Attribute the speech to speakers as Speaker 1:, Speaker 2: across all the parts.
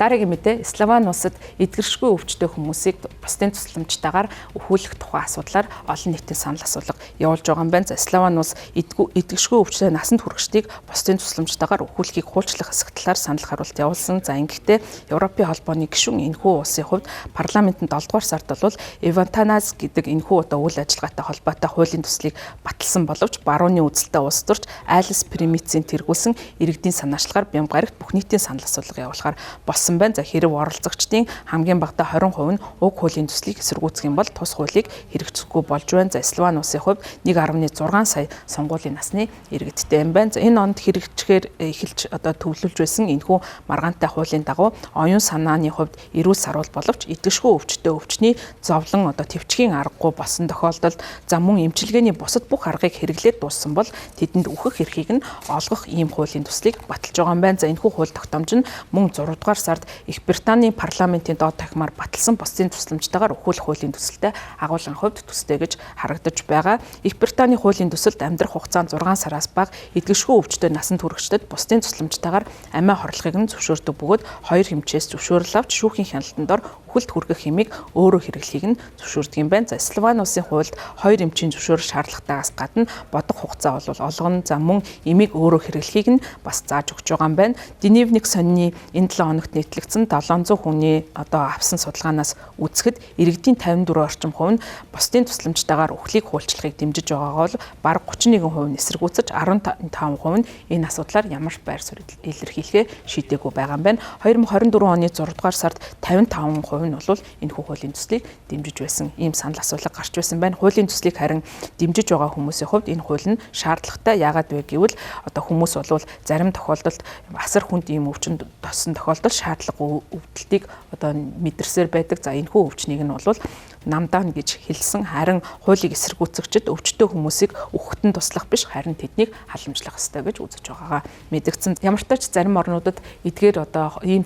Speaker 1: Дараагийн мэдээ Словен улсад эдгэршгүй өвчтөй хүмүүсийг бусдын тусламжтайгаар өхүүлэх тухай асуудлаар олон нийтийн санал асуулга явуулж байгаа юм байна. За Словен улс эдгэршгүй өвчтөй насанд хүрэгчдийг бусдын тусламжтайгаар өхүүлэхийг хуульчлах хэсэг талаар санал харуулт явуулсан. За ингэхдээ Европын холбооны гишүүн энэхүү улсын хувьд парламентын 7 дугаар сард бол Эвантаназ гэдэг энэхүү одоо үйл ажиллагаатай холбоотой хуулийн төслийг баталсан боловч барууны үзэлтэй улс төрч Алис Примицийн тэргүүлсэн иргэдийн санаачлагаар Бямгарагт бүх нийтийн санал асуулга явуулахаар болсон байна. За хэрв оролцогчдын хамгийн багадаа 20% нь уг хуулийн төслийг эсэргүүцэх юм бол тус хуулийг хэрэгжихгүй болж байна. За Словен улсын хувьд 1.6 сая сонгуулийн насны иргэдтэй юм байна. За энэ онд хэрэгжихээр эхэлж одоо төвлөрж байсан энэхүү маргаантай хуулийн дагуу оюун санааны хувьд эрүүл саруул боловч идэвхтэй өвчтөй өвчний зовлон одоо төвчгийн аргагүй болсон тохиолдолд за мөн эмчилгээний бусад бүх аргыг хэрэглээд дууссан бол тэдэнд үхэх эрхийг нь олгох ийм хуулийн төслийг баталж байгаа юм байна. За энэхүү хууль тогтоомж нь мөн 6 дугаар сард Их Британийн парламентын доод танхимаар баталсан бусдын тусламжтайгаар өхүүлэх хуулийн төсөлтэй агуулгын хувьд төстэй гэж харагдаж байгаа. Их Британий хуулийн төсөлд амьдрах хугацаанд 6 сараас бага эдгэшгүй өвчтөй насанд хүрэгчдэд бусдын тусламжтайгаар амиа хорлохыг нь зөвшөөрдөг бөгөөд хоёр хэмжээс зөвшөөрөл авч шүүхийн хяналтанд дор үхэлд хүргэх хэмийг өөрөө хэрэглэхийг нь зөвшөөрдөг юм байна. За Словен улсын хуульд хоёр эмчийн зөвшөөрөл шаардлагатайгаас гадна бодох хугацаа бол олгоно. За мөн эмийг өөрөө хэрэглэхийг нь бас зааж өгч байгаа юм байна. Дневник сонины энэ 7 хоногт нийтлэгдсэн 700 хүний одоо авсан судалгаанаас үзэхэд иргэдийн 54 орчим хувь нь бусдын тусламжтайгаар үхлийг хуульчлахыг дэмжиж байгаагаа бол бараг 31% нь эсэргүүцэж 15% нь энэ асуудлаар ямар байр суурь илэрхийлэхээ шийдээгүй байгаа юм байна. 2024 оны 6 дугаар сард 55% нь бол энэхүү хуулийн төслийг дэмжиж байсан ийм санал асуулга гарч байсан байна. Хуулийн төслийг харин дэмжиж байгаа хүмүүсийн хувьд энэ хууль нь шаардлагатай. Яагаад вэ гэвэл одоо хүмүүс бол зарим тохиолдолд асар хүнд ийм өвчин тоссон тохиолдолд шаардлагагүй өвдөлтийг одоо мэдэрсээр байдаг. За энэхүү өвчнийг нь бол намдаана гэж хэлсэн. Харин хуулийг эсэргүүцэгчид өвчтөй хүмүүсийг үхэхтэн туслах биш харин тэднийг халамжлах ёстой гэж үзэж байгаагаа мэдгдсэн. Ямар ч тач зарим орнуудад эдгээр одоо ийм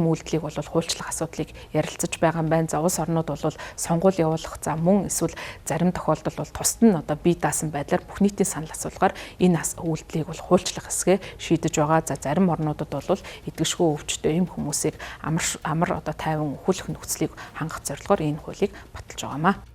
Speaker 1: үйлдэлийг бол хуульчлах асуудлыг ярилцаж байгаа юм байна. За улс орнууд бол сонгуул явуулах за мөн эсвэл зарим тохиолдолд бол тусад нь одоо бие даасан байдлаар бүх нийтийн санал асуулгаар энэ үйлдэлийг бол хуульчлах хэсгээ шийдэж байгаа. За зарим орнуудад бол идэвхтэй өвчтөй ийм хүмүүсийг амар одоо тайван өхүүлэх нөхцөлийг хангах зорилгоор энэ хуулийг баталж байгаамаа.